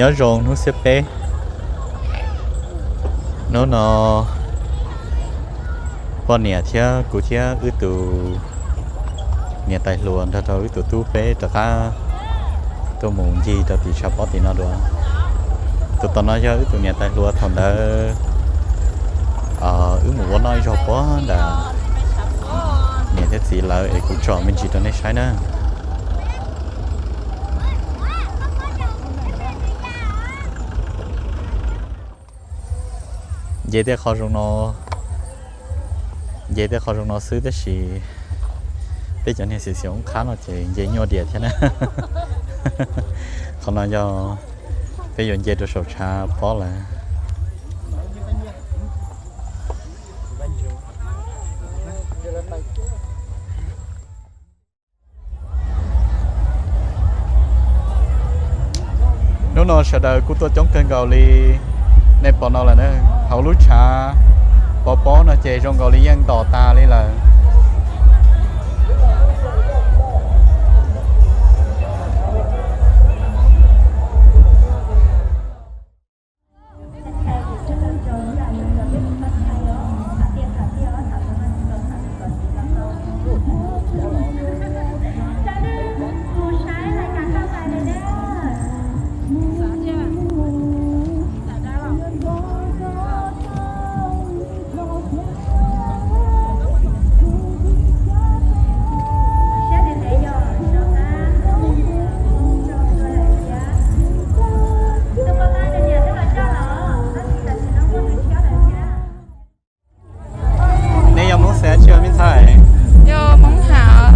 Nyob zoo hnub xiab peb. Hnub no poj niam thiab kuv thiab wb tus niam tais hluas nrog rau wb tus tub peb rov qab tuaj mus ncig rau tim tshav pob tim no dua. Tus tom no yog wb tus niam tais hluas thaum ntawd wb mus ua noj ib zaug pob nram niam thiab txiv lawv es kuv tso me ntsis rau nej saib na. Nce tej qho zoo no, nce tej qho zoo no xwb tab sis peb cov niag xiv xyoob qhab no ces nce nyuaj diam thiab na. Qhov no yog peb yuav nce rau saum tshav pob lawm. Hnub no sawv daws kuj tuaj coob kawg nkaus li, nej pom no lawm na. Hauv lub tshav pov pob no ces zoo nkaus li yeej ntom tas li lawm. Nej yog Hmoob xeev tsi me ntxhais? Yog Hmoob Ham.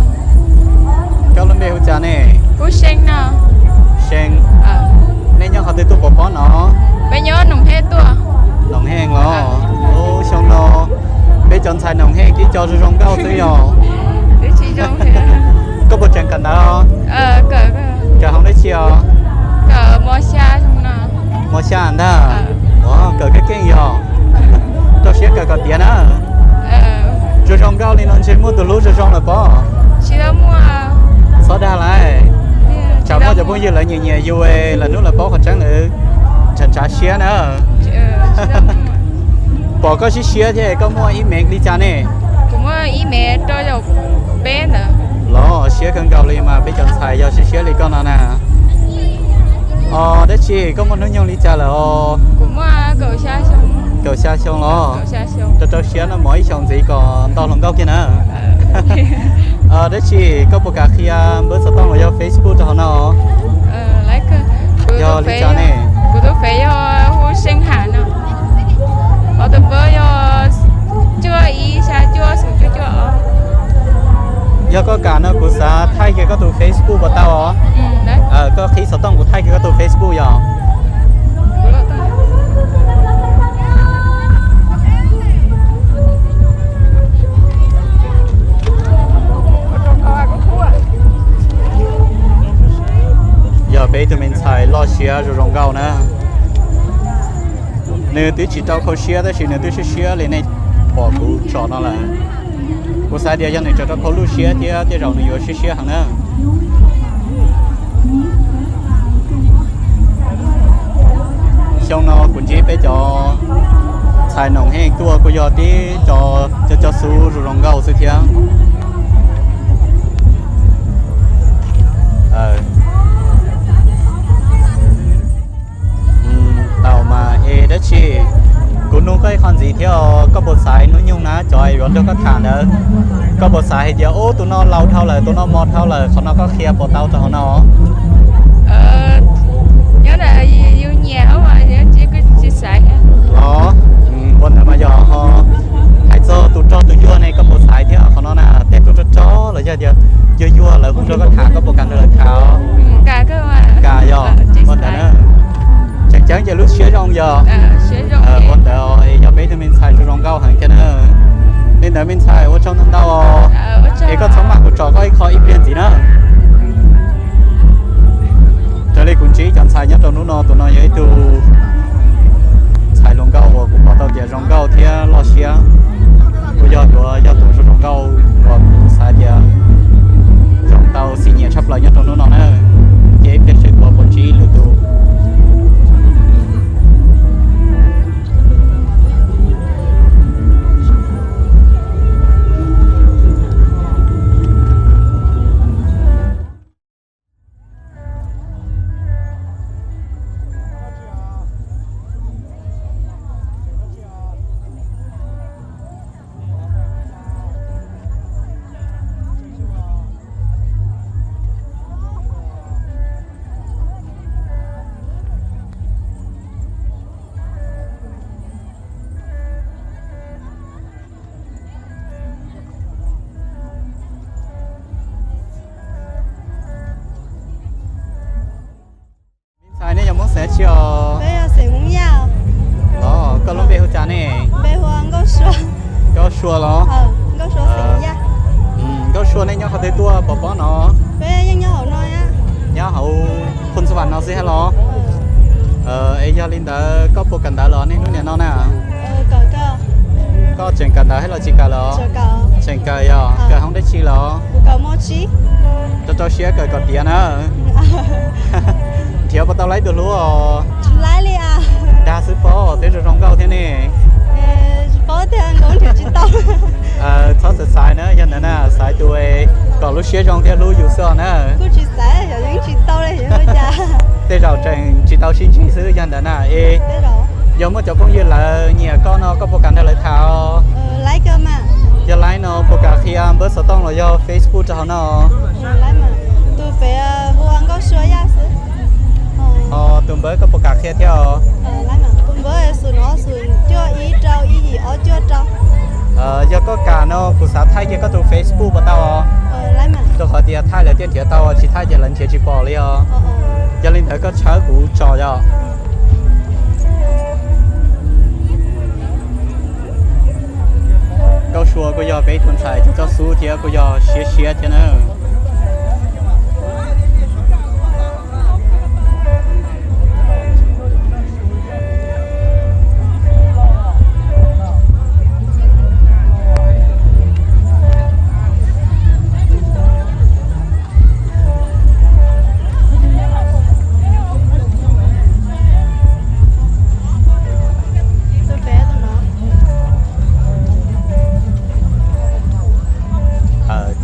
Koj lub npe hu cas ne? Hu See no. See. Nej nyob qhov twg tuaj pov pob no? Peb nyob Noom Hej tuaj. Noom Hej los? Ub, xyoo no peb cov ntxhais Noom Hej tib co zoo zoo nkauj xwb yog. Koj puas tseem kawm ntawv? Kawm hoob dab tsi os? Mos xya ntag. Ua kawm keej keej yog. Rau siab kawm kom tiav na. Zoo zoo nkauj li no ntshe muaj tus hlub zoo zoo lawm pob. Txhob dag lawm. Tsam muaj cov phooj ywg lawv nyiam nyiam yus lawv hnub lawv paub qhov tseeb lawm ntshav ntshav siab na. Pom koj siab siab thiab koj muaj ib mev li cas ne? Los siab kawg nkaus li mas peb cov ntxhais yog siab siab li koj no na. Os, dab tsi koj muaj hnub nyoog li cas lawm os? Kaum xya xyoo los? Rau rau siab no mov ib xyoos ntxiv kom nto hluas nkauj kiag na. Dab tsi koj puas kam qhia npawb xov tooj los yog Facebook rau hauv no? Yog li cas ne? Yog koj kam no kuv xav thaij kiag koj tus Facebook puas tau os? Koj qhib xov tooj kuv thaij kiag koj tus Facebook yog. Yog peb ib tug me ntxhais loj siab zoo zoo nkauj na. Nws twb tsis rau khau siab tab sis nws twb siab siab li nej pom kuv tso no lawm. Kuv xav tias yog nws tseem rau khau lub siab thiab tej zaum nws yuav siab siab heev na. Xyoo no kuv ntsib peb cov ntxhais Noom Hej tuaj kuj yog tib co cov xub zoo zoo nkauj xwb thiab. Tau mas es dab tsi, kuv nug koj ib qho ntxiv thiab os, koj puas xaiv hnub nyoog na cov yuav nrog koj tham ntawd? Koj puas xav hais tias ub tus no laus dhau lawm, tus no mos dhau lawm, qhov no koj qhia puas tau rau hauv no? Los, ua ntawd mas yog ho hais txog tus rog tus yuag ne koj puas xaiv thiab? Qhov no na tej tug rog rog los yog tias yuag yuag lawv hu rau koj tham koj puas kam nrog lawv tham? Kam yog ua ntawd na. Tseem ceeb ces lub siab zoo yog. Ua ntawd yog peb tug me ntxhais zoo zoo nkauj heev thiab na. Li ntawd me ntxhais ua tsaug ntau ntau os. Es koj txhob maj kuv tso koj ib qho ib pliag ntxiv na. Raws li kuv ntsib cov ntxhais nyob rau hnub no, tus no yog ib tug ntxhais hluas nkauj uas kuv pom tau tias zoo nkauj thiab loj siab. Kuj yog yuav yog tus zoo zoo nkauj uas kuv xav tias zoo tau xim nyiam tshaj plaws nyob rau hnub no na. Ces ib pliag seb kuv puas ntsib lwm tus Tsi os? Los, koj lub npe hu cas ne? Nkauj Sua los? Nkauj Sua nej nyob qhov twg tuaj pov pob no? Nyob hauv Phoos Xas Vas no xwb hab los? Es yog li ntawd koj puas kawm ntawv los niaj hnub niam no na? Koj tseem kawm ntawv hab los tsis kawm los? Tseem kawm yog? Kawm hoob dab tsi los? Rau rau siab kawm kom tiav na. Nrhiav puas tau laib tus hlub os? Dag xwb pob, twb zoo zoo nkauj thiab ne. Txhob xav xaiv na, yog ntawd na xaiv tus kom lub siab zoo thiab hlub yus xwb os na. Tej zaum tseem tsis tau sib ntsib xwb, yog ntawd na es yog muaj cov phooj ywg lawv nyiam koj no koj puas kam nrog lawv tham? Yog laib no puas kam qhia npawb xov tooj los yog Facebook rau hauv no? Ho tus npawb koj puas kam qhia thiab os? Yog koj kam no kuv xav thaij kiag koj tus Facebook puas tau os? Rau qhov tias thaij lawv thiaj nrhiav tau, tsis thaij ces lawv nrhiav tsis pom li os. Yog li ntawd koj tshawb kuv tso yom. Nkauj Sua kuj yog peb ib tug ntxhais coj xub thiab kuj yog siab siab thiab na.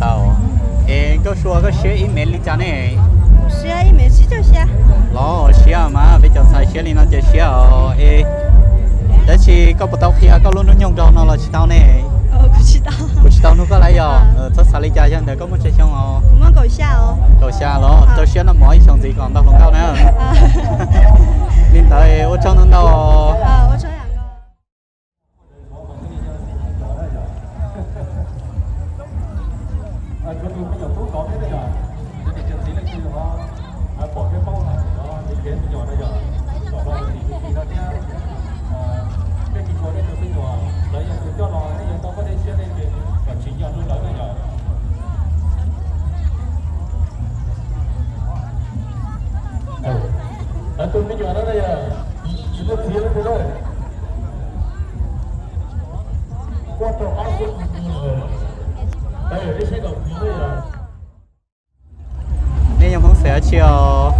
Tau. Es Nkauj Sua koj siab ib mev li cas ne? Los siab mas, peb cov ntxhais siab li no ces siab os. Es tab sis koj puas tau qhia koj lub hnub nyoog rau no los tsis tau ne? Kuv tsis tau nug koj lawm yog? Txhob xav li cas, yog ntawd koj muaj tsawg xyoo os? Kaum xya los? Rau siab noj mov ib xyoos ntxiv kom ntau hluas nkauj na. Li ntawd ua tsaug ntau ntau. Tus me nyuam no na yog, nej yog Hmoob xeem dab tsi os?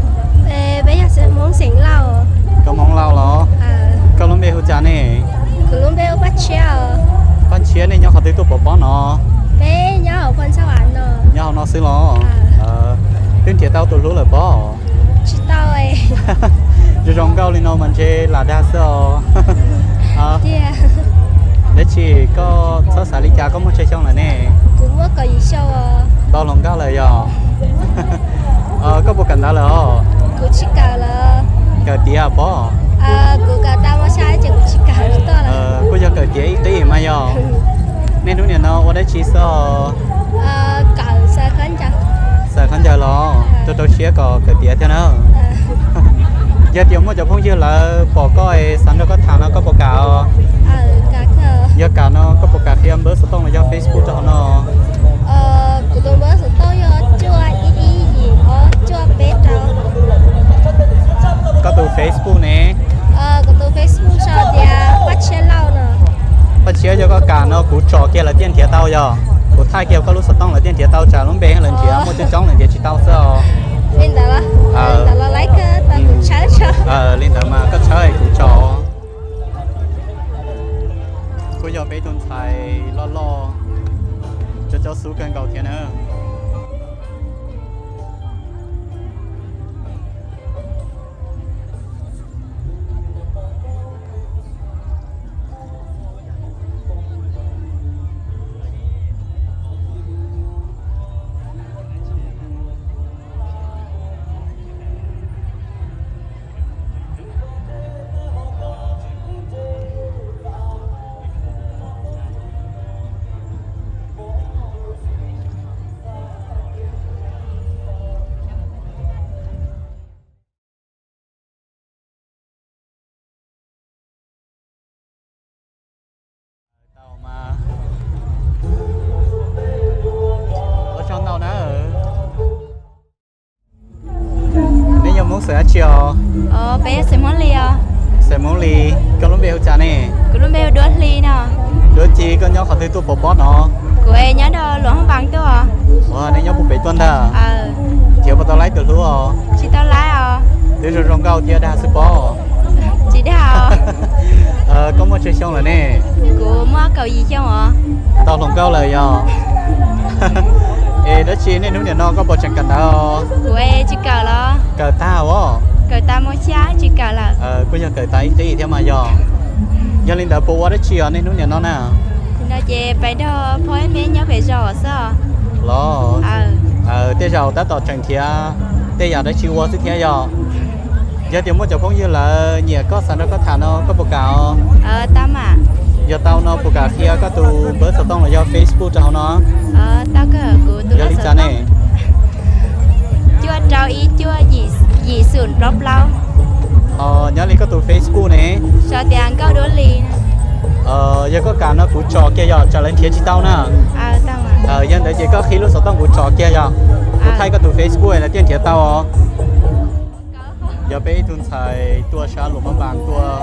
Peb yog xeem Hmoob xeem Lauj. Koj Hmoob Lauj los? Koj lub npe hu cas ne? Kuv lub npe hu Paj Tshiab. Paj Tshiab, nej nyob qhov twg tuaj pov pob no? Peb nyob hauv Phoos Xas Vas no. Nyob hauv no xwb los? Twb nrhiav tau tus hlub lawm pob? Tsis tau. Zoo zoo nkauj li no mas ntshe lam dag xwb os. Dab tsi koj txhob xav li cas, koj muaj tsawg xyoo lawm ne? Kuv muaj kaum yim xyoo. Ntau hluas nkauj lawm yog? Koj puas kawm ntawv lawm os? Kuv tsis kawm lawm. Kawm tiav pob? Kuv kawm tau mos xya ces kuv tsis kawm lawm. Kuj yog kawm tiav ib qib mas yog. Niaj hnub nim no ua dab tsi xwb os? Xaws khaub ncaws los? Rau rau siab kom kawm tiav thiab na. Yog tias muaj cov phooj ywg lawv pom koj es xav nrog koj tham no koj puas kam os? Yog kam no koj puas kam qhia npawb xov tooj los yog Facebook rau hauv no? Koj tus Facebook ne? Paj Tshiab, yog koj kam no kuv tsom kiag lawv thiaj nrhiav tau yog? Kuv thaij kiag koj lub xov tooj lawv thiaj nrhiav tau, tsam lub npe lawv nrhiav muaj coob coob lawv nrhiav tsis tau xwb os. Li ntawd mas koj tshawb kuv tsom. Kuj yog peb ib tug ntxhais loj loj, cov cov xub kawg nkaus thiab na. Xeem dab tsi os? Peb yog xeem Hmoob Lis os. Xeem Hmoob Lis, koj lub npe hu cas ne? Kuv lub npe hu Duab Hli no. Duab Hli, koj nyob qhov twg tuaj pov pob no? Kuv nyob rau Luam Hoob Npas tuaj. Ua, nej nyob puag pem tuaj ntag. Nrhiav puas tau laib tus hlub os? Tsis tau laib os. Twb zoo zoo nkauj thiab dag xwb pob. Tsis dag. Koj muaj tsawg xyoo lawm ne? Kuv muaj kaum yim xyoo os. Tau hluas nkauj lawm yog? Es dab tsi niaj hnub nim no koj puas tseem kawm ntawv? Kuv tsis kawm los. Kawm tag os? Kawm tas mos xya tsis kawm lawm. Kuj yog kawm tas ib qib thiab mas yog. Yog li ntawd puas ua dab tsi os niaj hnub nim no na? Nim no ces pais nrog phob ib me nyob pem zos xwb os. Los, tej zaum tab tom tseem nrhiav tej yam dab tsi ua xwb thiab yog. Yog tias muaj cov phooj ywg lawv nyiam koj xav nrog koj tham no koj puas kam os? Yog tau no puas kam qhia koj tus npawb xov tooj los yog Facebook rau hauv no? Yog li cas ne? Cuaj rau ib cuaj yim xoom plaub plaub. Nyob li koj tus Facebook ne? Sau tias Nkauj Duab Hli. Yog koj kam no kuv tso kiag yog tsam lawv nrhiav tsis tau na. Yog ntawd ces koj qhib lub xov tooj kuv tso kiag yog kuv thaij koj tus Facebook lawv thiaj nrhiav tau os. Yog peb ib tug ntxhais tuaj sab Luam Hoob Npas tuaj,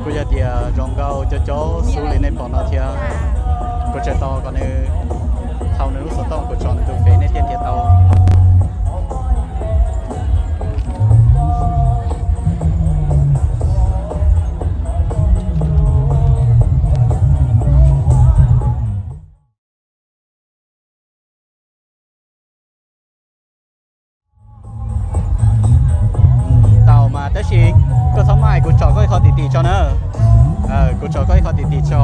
kuj yog tias zoo nkauj coob coob xwb li nej pom no thiab. Kuv tseem tos kom nws thaij nws lub xov tooj kuv tso nws tus Face nej thiaj nrhiav tau. Tau mas tab sis koj txhob maj, kuv tsom koj ib qho tim tim tso na. Kuv tsom koj ib qho tim tim tso.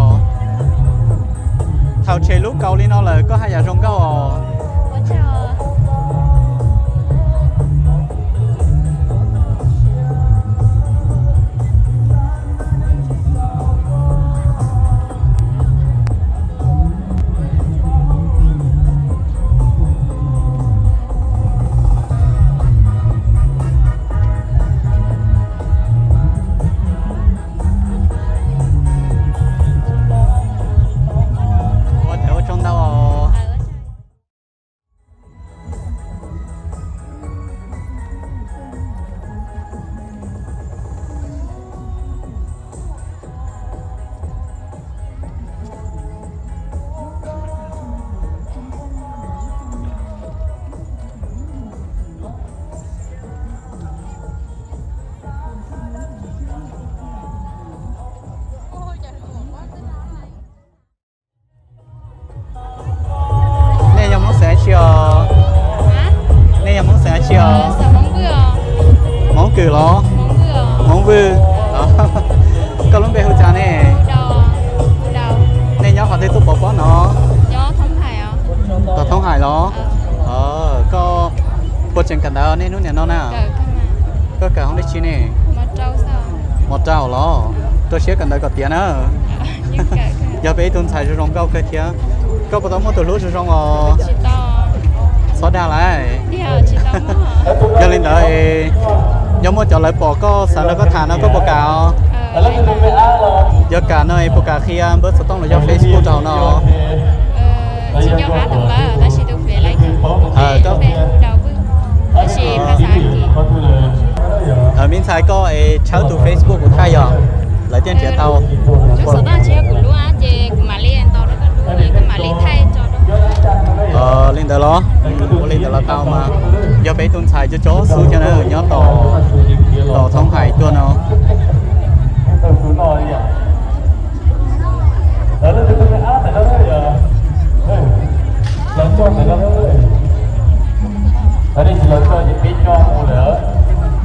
Thaum tshem lub kaus li no lawm koj haj yam zoo nkauj os. Ua tsaug ntau. Nej yog Hmoob xeem dab tsi os? Nej yog Hmoob xeem dab tsi os? Hmoob Kws los? Hmoob Vwj. Koj lub npe hu cas ne? Nej nyob qhov twg tuaj pov pob no? Tom Thoob Hais los? Koj puas tseem kawm ntawv niaj hnub nim no na? Koj kawm hoob dab tsi ne? Mos rau los? Rau siab kawm ntawv kom tiav na. Yog peb ib tug ntxhais zoo zoo nkauj kawg thiab. Koj puas tau muaj tus hlub zoo zoo os? Txhob dag lawm. Yog li ntawd, yog muaj cov lawv pom koj xav nrog koj tham no koj puas kam os? Yog kam no es puas kam qhia npawb xov tooj los yog Facebook rau hauv no? Me ntxhais, koj es tshawb tus Facebook kuv thaij yog lawv thiaj nrhiav tau. Li ntawd los? Ua li ntawd los tau mas. Yog peb tus ntxhais cov cov xub thiab na nyob tom Thoob Hais tuaj no.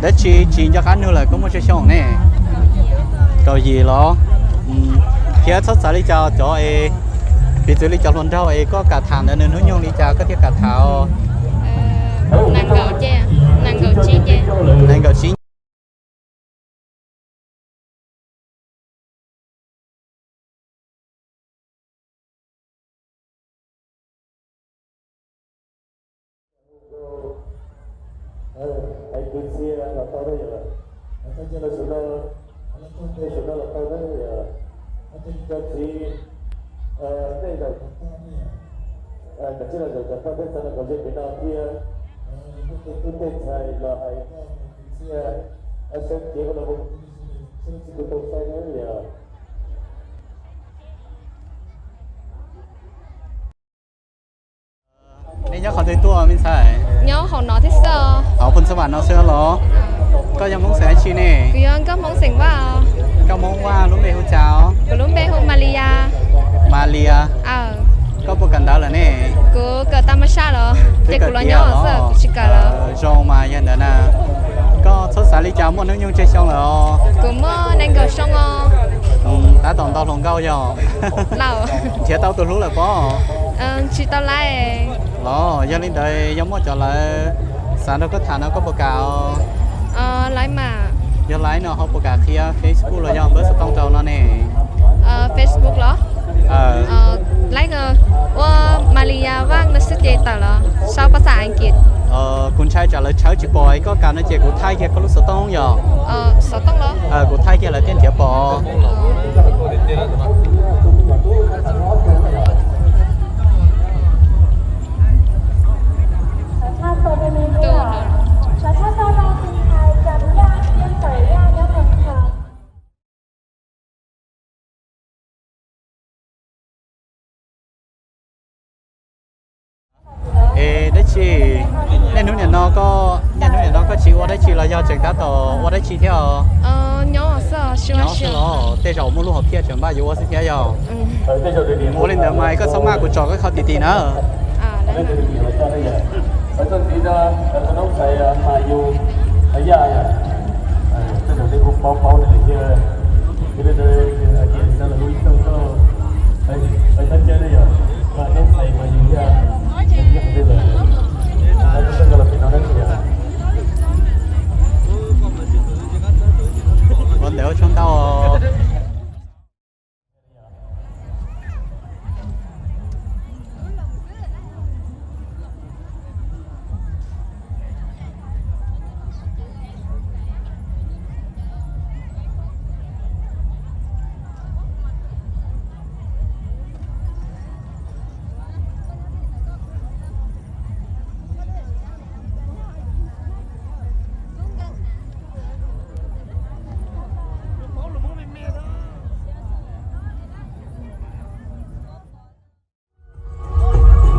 Dab tsi tsis nco qab nug lawm, koj muaj tsawg xyoo ne? Kaum yim los? Thiab txhob xav li cas cov es, piv txwv li cov hluas nraug es koj kam tham ntawd nws hnub nyoog li cas koj thiaj kam tham os? Nees nkaum tsib. Hais kwv txhia los tau na yom, hais txog cia los sawv daws, hais txog cia sawv daws los tau na yom, hais txog cov txiv, tej zaum kom txij los zaum kom tau peb xav los kom ze pem no thiab. Nej nyob qhov twg tuaj me ntxhais? Nyob hauv no thiab xwb. Hauv Phoos Xas Vam no xwb los? Koj yog Hmoob xeem dab tsi ne? Kuv yog nkauj Hmoob xeem Vaj. Nkauj Hmoob Vaj, lub npe hu cas? Kuv lub npe hu Malia. Malia. Koj puas kawm ntawv lawm ne? Kuv kawm tag ma saj los, ces kuv los nyob xwb, kuv tsis kawm lawm. Zoo mas yog ntawd na. Koj txhob xav li cas, muaj hnub nyoog tsawg xyoo lawm os? Kuv muaj nees nkaum xyoo os. Tab tom nto hluas nkauj yog? Nrhiav tau tus hlub lawm pob? Tsis tau laib. Los yog li ntawd yog muaj cov lawv xav nrog koj tham no koj puas kam? Laib mas. Yog laib no ho puas kam qhia Facebook los yog npawb xov tooj rau no ne? Facebook los? Laib ua Malia Vaj no xwb ces tawm los, sau phas xas Askiv. Kuv ntshai tsam lawv tshawb tsis pom, koj kam no ces kuv thaij kiag koj lub xov tooj yog? Xov tooj los? Kuv thaij kiag lawv thiaj nrhiav pom. Es dab tsi, niaj hnub nim no koj, niaj hnub nim no koj tsis ua dab tsi los yog tseem tab tom ua dab tsi thiab os? Nyob xwb los, tej zaum muaj lub hom phiaj tseem npaj yuav ua xwb thiab yog? Ua li ntawd mas koj txhob maj, kuv tsom koj kho tim tim na. Ua ntawd ua tsaug ntau.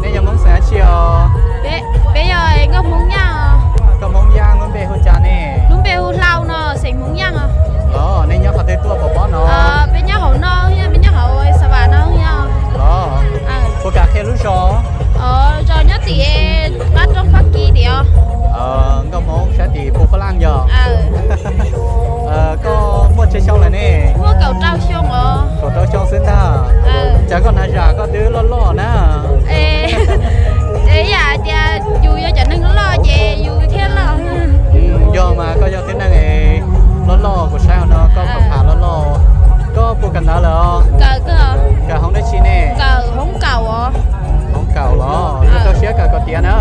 Nej yog Hmoob xeem dab tsi os? Peb yog nkauj Hmoob Yaj. Nkauj Hmoob Yaj, lub npe hu cas ne? Lub npe hu Hlau no, xeem Hmoob Yaj os. Los nej nyob qhov twg tuaj pom pob no? Peb nyob hauv no, peb nyob hauv Xas Vam no. Los puas kam qhia lub zos? Zos nyob tim qab roob Fab Kis tim os. Nkauj Hmoob sab tim Phu Pha Laj yog? Koj muaj tsawg xyoo lawm ne? Muaj kaum rau xyoo os. Kaum rau xyoo xwb ntag. Cas koj hnav zam koj twb loj loj na? Yam tias yus yog cov neeg loj loj ces yus thiaj loj. Yog mas koj yog tib neeg loj loj, kuv saib hauv no koj pha pha loj loj. Koj puas kawm ntawv lawm os? Kawm hoob dab tsi ne? Kawm hoob kaum os. Hoob kaum los? Rau siab kawm kom tiav na.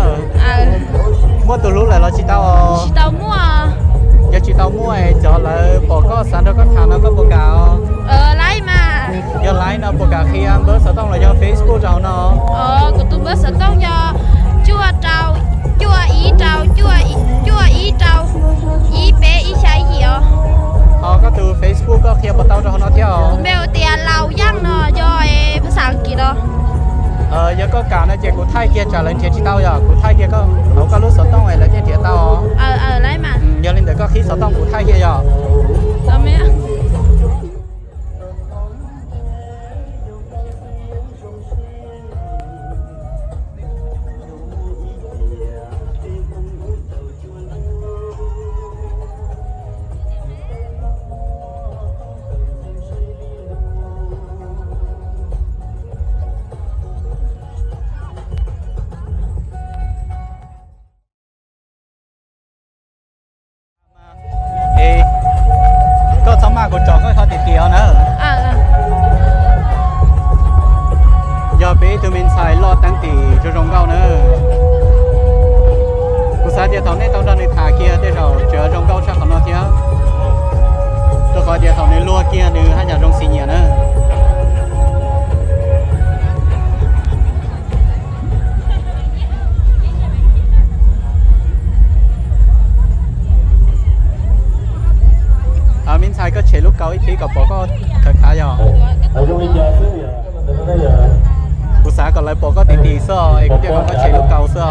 Muaj tus hlub lawm los tsis tau? Tsis tau muaj. Yog tsis tau muaj es cov lawv pom koj xav nrog koj tham no koj puas kam? Laib mas. Yog laib no puas kam qhia npawb xov tooj los yog Facebook rau hauv no? Kuv tus npawb xov tooj yog cuaj rau, cuaj ib rau, cuaj ib rau, ib peb ib xya ib yim os. Ho koj tus Facebook koj qhia puas tau rau hauv no thiab os? Kuv npe hu tias Laus Yaj no, yog phas xas Askiv los. Yog koj kam no ces kuv thaij kiag tsam lawv nrhiav tsis tau yog kuv thaij kiag hauv koj lub xov tooj es lawv thiaj nrhiav tau. Yog li ntawd koj qhib xov tooj kuv thaij kiag yog. Es koj txhob maj, kuv Tau ib thib kom pom koj khav khav yog. Kuv xav kom lawv pom koj tiv tiv xwb es kuv thiaj kom koj tshem lub kaus xwb.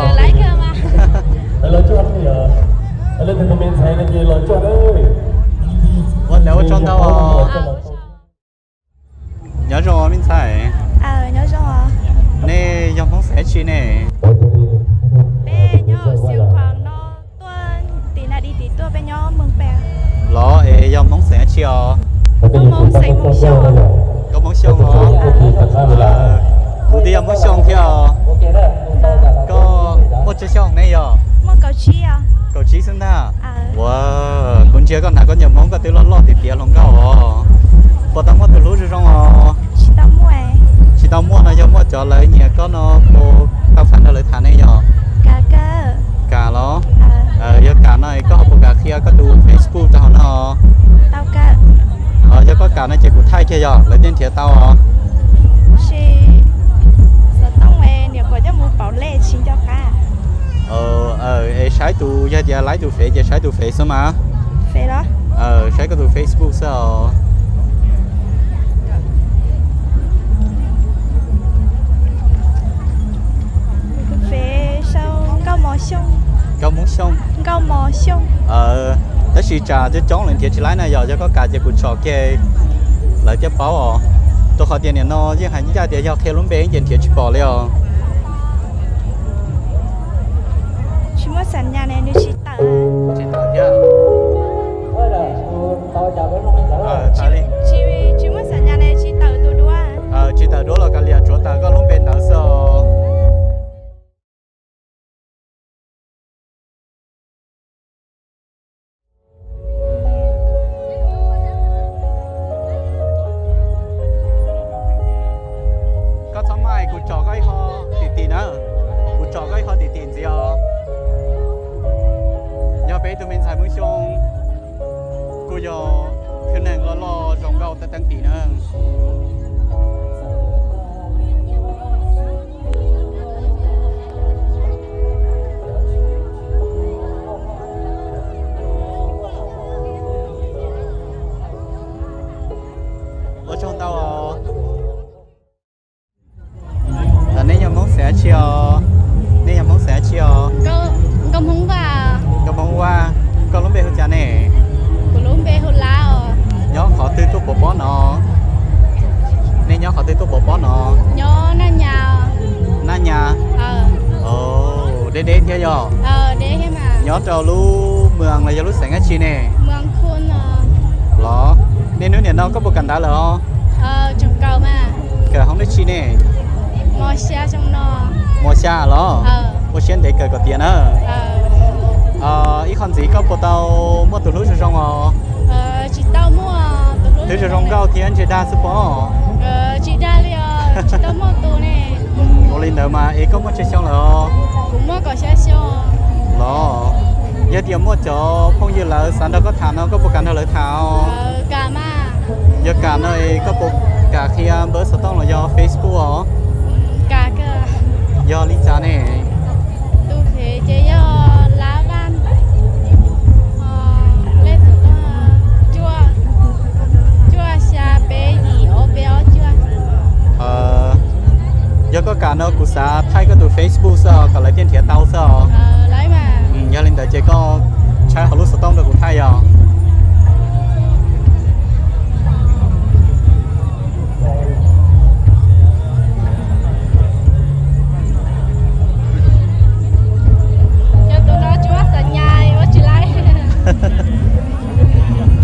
Ua ntawd ua tsaug ntau. Nyob zoo me ntxhais. Nej yog Hmoob xeem dab tsi ne? Los es yog Hmoob xeem dab tsi os? Koj Hmoob Xyooj los? Kuv twb yog Hmoob Xyooj thiab os. Koj muaj tsawg xyoo ne yog? Kaum tsib xwb ntag. Ua, kuv ntsia koj hnav koj ncaws Hmoob koj twb loj loj tiav tiav hluas nkauj os. Puas tau muaj tus hlub zoo zoo os? Tsis tau muaj no yog muaj cov lawv nyiam koj no puas tau kam nrog lawv tham ne yog? Kam los? Yog kam no koj ho puas kam qhia koj tus Facebook rau hauv no? Yog koj kam no ces kuv thaij kiag yog lawv thiaj nrhiav tau os. Es saib tus, yog tias laib tus fev ces saib tus fev xwb mas. Saib koj tus Facebook xwb os. Nkauj Hmoob Xyooj. Tab sis tsam coob coob lawv nrhiav tsis laib na yog, yog koj kam ces kuv tsom kiag lawv thiaj paub os. Rau qhov tias nim no yeej hais ncaj tias yog qhia lub npe ces nrhiav tsis pom li os. Tsis tawm thiab. Tsis tawm duab los kav liam, tsuav tawm koj lub npe ntawd xwb os. Koj txhob maj, kuv tsom koj ib qho tim tim na. Kuv tsom koj ib qho tim tim ntxiv os. Yog peb ib tug me ntxhais Hmoob Xyooj, kuj yog thwj neeg loj loj zoo nkauj teeb teeb tim na. Ua tsaug ntau os. Nej yog Hmoob xeem dab tsi os? Nej yog Hmoob xeem dab tsi os? Nkauj Hmoob Vaj. Nkauj Hmoob Vaj, koj lub npe hu cas ne? Kuv lub npe hu Lab os. Nyob qhov twg tuaj pov pob no? Nej nyob qhov twg tuaj pov pob no? Naj Nyas. Deb deb thiab yog? Nyob rau lub moos los yog lub xeem dab tsi ne? Los, niaj hnub nim no koj puas kawm ntawv lawm os? Kawm hoob dab tsi ne? Mos xya los? Ua siab ntev kawm kom tiav na. Ib qho ntxiv koj puas tau muaj tus hlub zoo zoo os? Twb zoo zoo nkauj thiab ntshe dag xwb pob. Ua li ntawd mas es koj muaj tsawg xyoo lawm os? Los, yog tias muaj cov phooj ywg lawv xav nrog koj tham no koj puas kam nrog lawv tham os? Yog kam no es koj puas kam qhia npawb xov tooj los yog Facebook os? Yog li cas ne? Yog koj kam no kuv xav thaij koj tus Facebook xwb os, kom lawv thiaj nrhiav tau xwb os. Yog li ntawd ces koj tshawb hauv lub xov tooj rau kuv thaij os.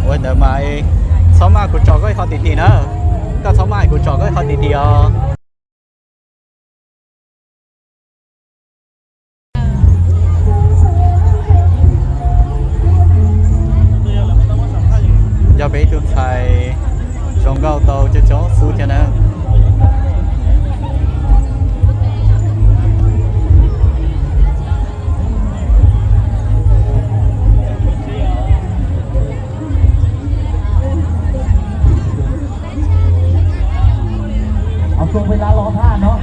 Ua ntawd mas txhob maj, kuv tsom koj ib qho tim tim na. Koj txhob maj, kuv tsom koj ib qho tim tim os. Yog peb ib tug ntxhais zoo nkauj tau coob coob xwb thiab na. Học chung với lá lón ha nó.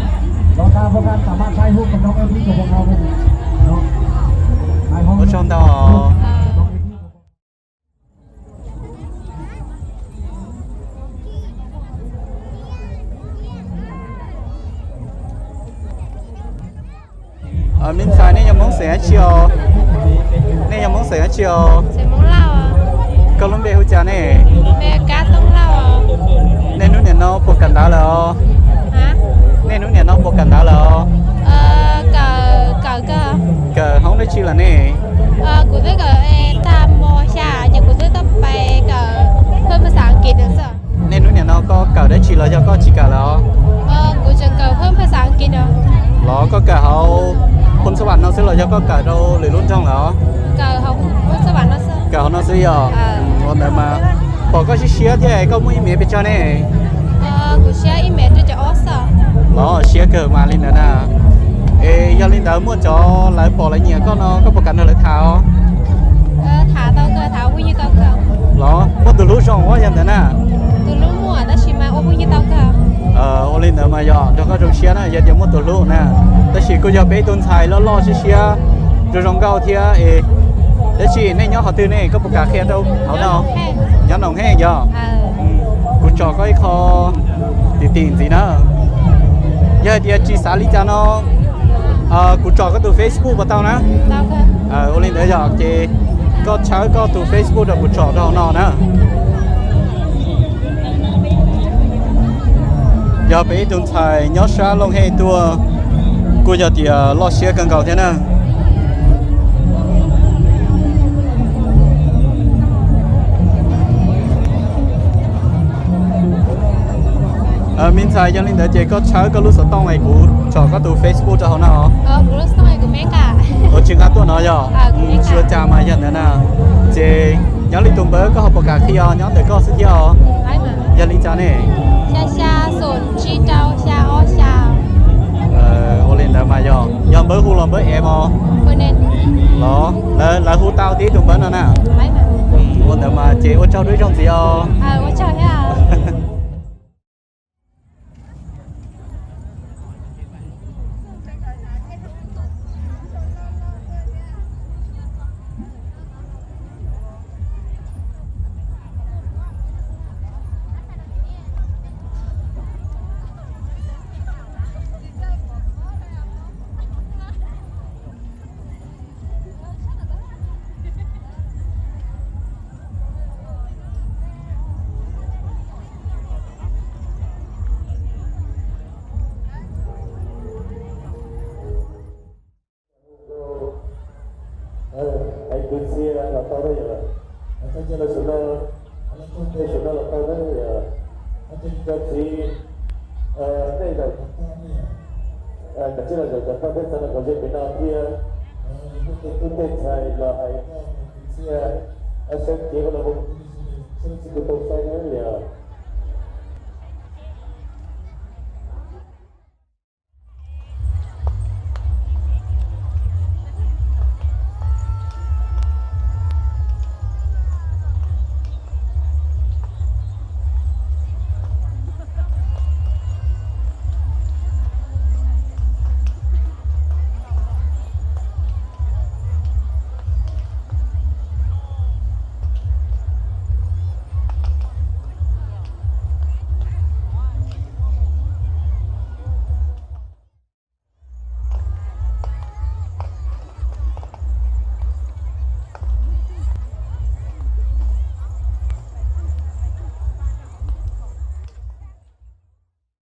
Lón ha, phu khanh sả mạn thay hút vào trong em đi của bọn họ. Ua tsaug ntau. Xeem dab tsi os? Nej yog Hmoob xeem dab tsi os? Koj lub npe hu cas ne? Nej hnub niam no puas kawm ntawv lawm os? Nej hnub niam no puas kawm ntawv lawm os? Kawm hoob dab tsi lawm ne? Nej hnub niam no koj kawm dab tsi los yog koj tsis kawm lawm os? Los koj kawm hauv Phoos Xab Vam no xwb los yog koj kawm rau lwm lub nroog lawm os? Kawm hauv no xwb yog? Ua ntawd mas pom koj siab siab thiab, koj muaj ib mev pes tsawg ne? Los siab kawg mas li ntawd na. Es yog li ntawd muaj cov lawv pom lawv nyiam koj no koj puas kam nrog lawv tham os? Los muaj tus hlub zoo ua yog ntawd na. Ua li ntawd mas yog nrog koj zoo siab na, yog tias muaj tus hlub na. Tab sis kuj yog peb ib tug ntxhais loj loj siab siab, zoo zoo nkauj thiab es. Tab sis nej nyob qhov twg ne, koj puas kam qhia rau hauv no? Nyob Noom Heej yog? Kuv tsom koj ib qho tim tim ntxiv na. Yog hais tias tsis xav li cas no, kuv tsom koj tus Facebook puas tau na? Ua li ntawd yog ces koj tshawb koj tus Facebook rau kuv tsom rau hauv no na. Yog peb ib tug ntxhais nyob sab Looj Hej tuaj, kuj yog tias loj siab kawg nkaus thiab na. Me ntxhais, yog li ntawd ces koj tshawb koj lub xov tooj es kuv tsom koj tus Facebook rau hauv no. Ua tsis nqa tuaj no yog? Tsis ua cas mas yog ntawd na. Ces nyob li tus npawb koj ho puas kam qhia os, nyob ntawm koj xwb thiab os? Yog li cas ne? Ua li ntawd mas yog, yog npawb hu los npawb ev mos? Los lawv hu tau tib tus npawb no na. Ua ntawd mas ces ua tsaug dua ib zaug ntxiv os. Hais kwv txhiaj los tau na yom, hais txog cia los sawv daws, hais txog cia sawv daws los tau na yom, hais txog cov txiv, nej zaum, kav tsij los zaum cov poj peb txog los kom ze pem no thiab, tej tub tej ntxhais los hais kwv txhiaj, saib kev ua los mus, saib txiv tus tau saib na yom.